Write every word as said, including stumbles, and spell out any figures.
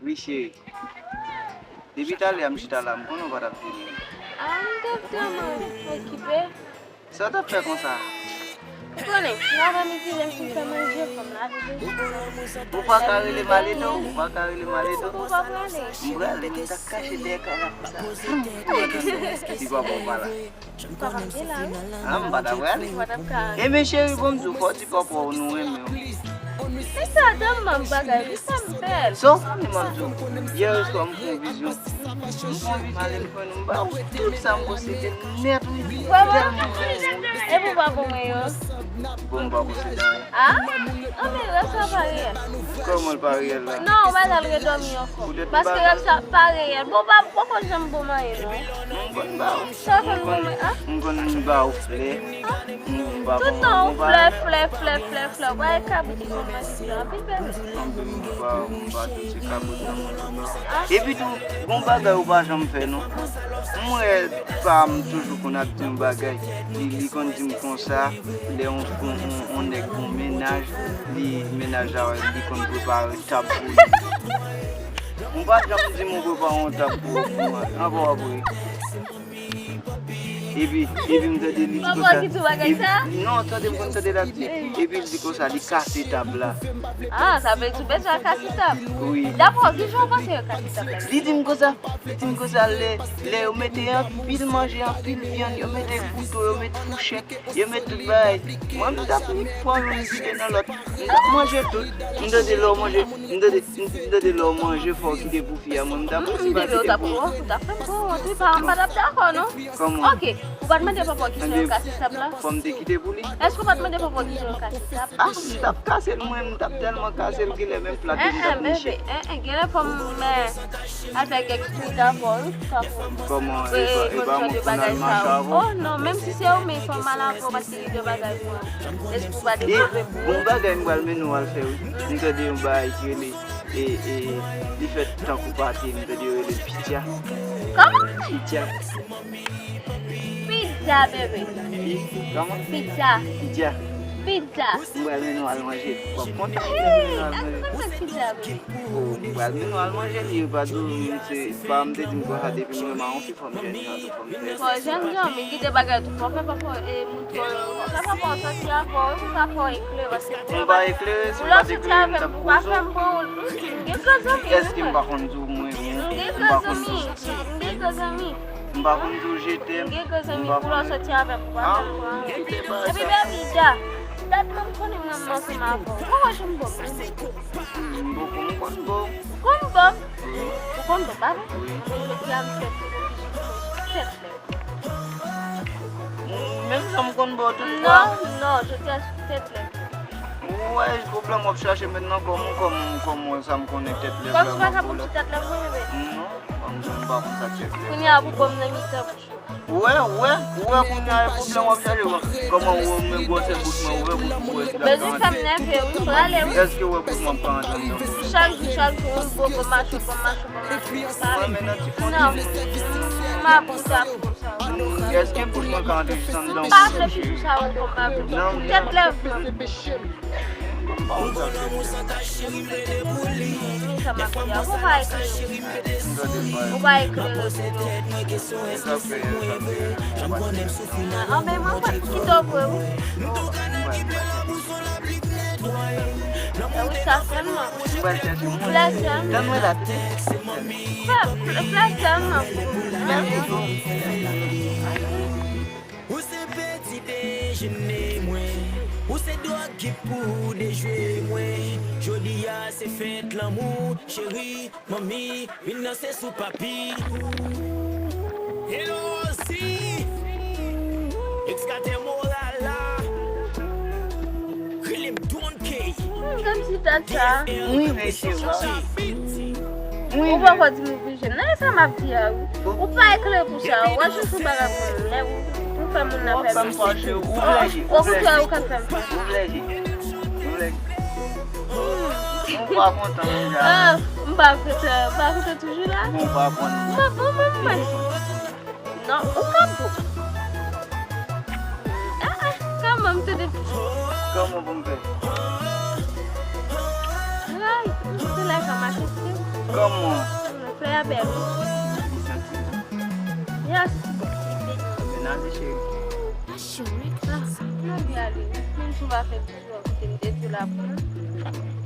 Wi, cheri. Depi talè a m chita la, m konnen w pa t ap vini. Ah, m te vrèman okipe. Sa w t ap fè konsa? Ou konnen, nan aprèmidi, lè m fin fè manje, fò m lave vèso. Ou pa ka rele m ale non, ou pa ka rele m ale non. Ou pa prale. M prale, m t ap kache dèyè kay la konsa. Ti papa w pa la. Papa m te la, wi. Ah, m pa ta prale. Ou pa t ap ka. Ebyen, cheri, bon, m di w, fò w di papa w nou renmen w. Se sa, dan m mank bagay, wi, sa m bèl. Sa w konnen m ap di w. Yè oswa, m fè yon vizyon. M fè yon vizyon, m ale m jwenn ou, m ba ou tout sa m posede nèt, wi. Vrèman? Tèlman m renmen w. Epi w pa ban mwen yo? Bon, m pa posede anyen. Ah? Anben, rèv sa pa reyèl. Kòman l pa reyèl la? Non, ou pa t al redòmi ankò. Paske rèv sa pa reyèl. Bon, pa, poko janm ban m anyen, non. M konn ba ou. Sa w konn ban mwen, an? M konn ba ou flè. M pa konn ba ou flè. Tout tan ou flè, flè, flè, flè, flè. Ou pa e kabrit ki konn manje flè. Anpil bèl. Anpil, m pa, m pa tout se kabrit nan manje. Epi tou, gon bagay ou pa janm fè, non. M wè pa m toujou konn ap di yon bagay. Li, li konn di m konsa, lè yon, yon, yon, yon nèg gon mennaj, li, mennaj la, li konn prepare tab pou li. M pa janm di m ou prepare yon tab pou, pou mwen. Anvan w ap ri. Epi, epi m tande li di konsa. Papa ki di w bagay sa? Non, tande m konn tande l ap di. Epi l di konsa, li kase tab la. Ah, sa vle di w bezwen kase tab? Wi. Dapre w, ki jan w panse yo kase tab la? Li di m konsa, li di m konsa, lè, lè yo mete anpil manje, anpil vyann, yo mete kouto, yo mete fouchèt, yo mete tout bagay. Mwen, m t ap pran youn kite nan lòt. M t ap manje tout. M tande lè w manje, m tande, m tande lè w manje fò w kite pou fi a. Mwen, m t ap resi pase te pou ou. Ou t ap fè m pran wont, wi, pa, m pa t ap dakò, non. Kòman? Ok, ou pa t mande papa w ki jan yo kase tab la? Fò m te kite pou li. Èske ou pa t mande papa w ki jan yo kase tab? Ah, m t ap kase l, mwen, m t ap tèlman kase l, genlè menm plat yo m t ap niche. Eh, eh, bebe, eh, eh, genlè fò m, eh, avèk eksplike avè w, wi, pou kapab. Kòman, e pa, e pa mwen k konn al mache avè w? Oh, non, menm si se ou, men fò m al avè w, paske gen de bagay pou mwen. Èske ou pa dekouvri pou ou? Gon bagay m pral mennen w al fè, wi. M tande yon bagay ki rele, e, e, li fèt tankou pate, m tande yo rele l pitya. Kòman? Pitya. Pizza, bebe. Pi-, kòman? Pizza. Pitya. Pizza. M pral mennen w al manje. W ap kontan, m pral mennen w al manje. Hey, sa k fè pizza, bebe? Oh, m pral mennen w al manje, li pa di w, se pa m te di m konsa depi m renmen yon fi, fò m jèn jan tou, fò m fè. Fò jèn jan, men gen de bagay tou, fò fè, fò fè, e, moun fò, fò fè, fò sòti avè w, fò fè eklere, paske m pa eklere, si m pa t eklere, m t ap koze w. Ou pa fè m bon, m gen gwo zanmi, wi. Èske m pa konn di w, mwen, mwen, m pa konn di w. M gen gwo zanmi. M pa konn di w je t'aime. M gen gwo zanmi, pou lè w sòti avè m, ou pa fè m pran. Epi, baby, da, dat mwen m konnen mwen ansanm avè w. Mwen wè jan m bo. M bo, m konn bo. Konn bo? Ou konn bo, pa vre? Wi. Jodi a m fè pou ou, tèt lè. Menm jan m konn bo tout fwa. Non, non, jodi a sou tèt lè. Ou wè pwoblèm w ap chache mentnan, kòman, kòman, kòman sa m konnen tèt lè. Kòm si pa ka pou ti tèt lè, mwen, bebe. Non. Kòm si m pa konn sa tèt lè. Kounye a pou bon nan mitan bouch ou. Ou wè, ou wè, ou wè kounye a e pwoblèm w ap chache, wè. Kòman ou wè men gwosè bouch mwen, ou wè bouch ou wè si l ap ka rantre. Bezwen fè m nève, wi, m prale, wi. Èske ou wè bouch mwen ap ka rantre anndan? Chak jou, chak jou, yon gwo, gwo mache, gwo mache, gwo mache, m prale. Mwen men nan ti fon. Non, m ap bout ap konsa. Èske bouch mwen ka rantre jis anndan? M pa vle bouch ou sa wè kòm pa vle. Non. Tèt lè vle. Ou konnen yon sa ka cheri m plede pou li. Sa m ap di a, ou pa eklere. Ou pa eklere. Anben, mwen pa kite w vre, wi. Wi, sa sèlman. Flè sèlman. Flè, flè, flè sèlman. Ou se peti dejene mwen, ou se dwòg ki pou dejwe mwen. Jodi a se fèt lanmou, cheri, manmi, vin danse sou papi. Hello, Rosie, ekskatè moral la. Rele m Don K. Hmm, kòmsi dat sa. Wi, mesye, wi. Wi, ou poko di m oblije. Nan sa m ap di a, wi. Ou pa eklere pou sa, ou wè jan sou bagay pou mwen, men ou, ou fè moun nan fè m. Ou fè m fache, ou blèje, ou blèje. Okontrè, ou ka fè m fache. Ou blèje. Ou blèje. Ou pa kontan, wi, la. Ah, m pa kontan, m pa kontan toujou la. Bon, ou pa kontan. M pa bon, mwen, mwen. Non, ou ka bon. Ah, ah, kòman m tande? Kòman pou m fè? Ay, m te la ka mache, se. Kòman? Flè a bèl wi. Li santi bon. Yes. Menaje cheri. Ah, nou vle ale wi. Menm si w pa fè toujou kote m te di w la pou mwen.